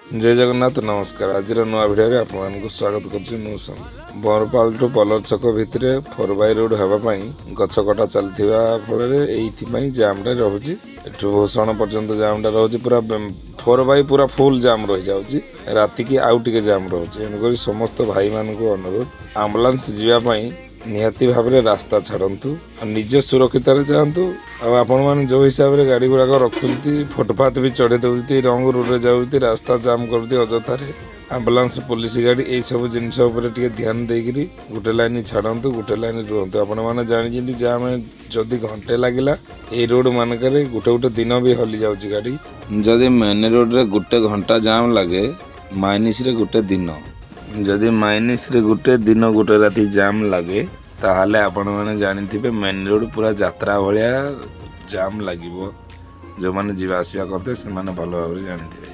ଜୟ ଜଗନ୍ନାଥ, ନମସ୍କାର। ଆଜିର ନୂଆ ଭିଡ଼ିଓରେ ଆପଣମାନଙ୍କୁ ସ୍ୱାଗତ କରୁଛି ମୁଁ ସମ। ବରପାଲଠୁ ପଲର ଛକ ଭିତରେ 4 ବାଇ ରୋଡ଼ ହେବା ପାଇଁ ଗଛ କଟା ଚାଲିଥିବା ଫଳରେ ଏଇଥିପାଇଁ ଜାମ୍ଟା ରହୁଛି। ଏଠୁ ଭୂଷଣ ପର୍ଯ୍ୟନ୍ତ ଜାମ୍ଟା ରହୁଛି। ପୁରା 4 ବାଇ ପୁରା ଫୁଲ୍ ଜାମ୍ ରହିଯାଉଛି। ରାତିକି ଆଉ ଟିକେ ଜାମ୍ ରହୁଛି। ତେଣୁକରି ସମସ୍ତ ଭାଇମାନଙ୍କୁ ଅନୁରୋଧ, ଆମ୍ବୁଲାନ୍ସ ଯିବା ପାଇଁ ନିହାତି ଭାବରେ ରାସ୍ତା ଛାଡ଼ନ୍ତୁ ଆଉ ନିଜ ସୁରକ୍ଷିତରେ ଯାଆନ୍ତୁ। ଆଉ ଆପଣମାନେ ଯେଉଁ ହିସାବରେ ଗାଡ଼ି ଗୁଡ଼ାକ ରଖୁଛନ୍ତି, ଫୁଟପାଥ ବି ଚଢ଼େଇ ଦେଉଛନ୍ତି, ରଙ୍ଗ ରୋଡ଼ରେ ଯାଉଛନ୍ତି, ରାସ୍ତା ଜାମ୍ କରୁଛନ୍ତି ଅଯଥାରେ ଆମ୍ବୁଲାନ୍ସ, ପୋଲିସ ଗାଡ଼ି, ଏଇସବୁ ଜିନିଷ ଉପରେ ଟିକେ ଧ୍ୟାନ ଦେଇକିରି ଗୋଟେ ଲାଇନ୍ ଛାଡ଼ନ୍ତୁ, ଗୋଟେ ଲାଇନ୍ ରୁହନ୍ତୁ। ଆପଣମାନେ ଜାଣିଛନ୍ତି ଯେ ଆମେ ଯଦି ଘଣ୍ଟେ ଲାଗିଲା, ଏଇ ରୋଡ଼ ମାନଙ୍କରେ ଗୋଟେ ଗୋଟେ ଦିନ ବି ହଲି ଯାଉଛି ଗାଡ଼ି। ଯଦି ମେନ୍ ରୋଡ଼ରେ ଗୋଟେ ଘଣ୍ଟା ଜାମ୍ ଲାଗେ, ମାଇନିସରେ ଗୋଟେ ଦିନ, ଯଦି ମାଇନିସରେ ଗୋଟେ ଦିନ ଗୋଟେ ରାତି ଜାମ୍ ଲାଗେ, ତାହେଲେ ଆପଣମାନେ ଜାଣିଥିବେ ମେନ୍ ରୋଡ଼ ପୁରା ଯାତ୍ରା ଭଳିଆ ଜାମ୍ ଲାଗିବ। ଯେଉଁମାନେ ଯିବା ଆସିବା କରୁଥିବେ, ସେମାନେ ଭଲ ଭାବରେ ଜାଣିଥିବେ।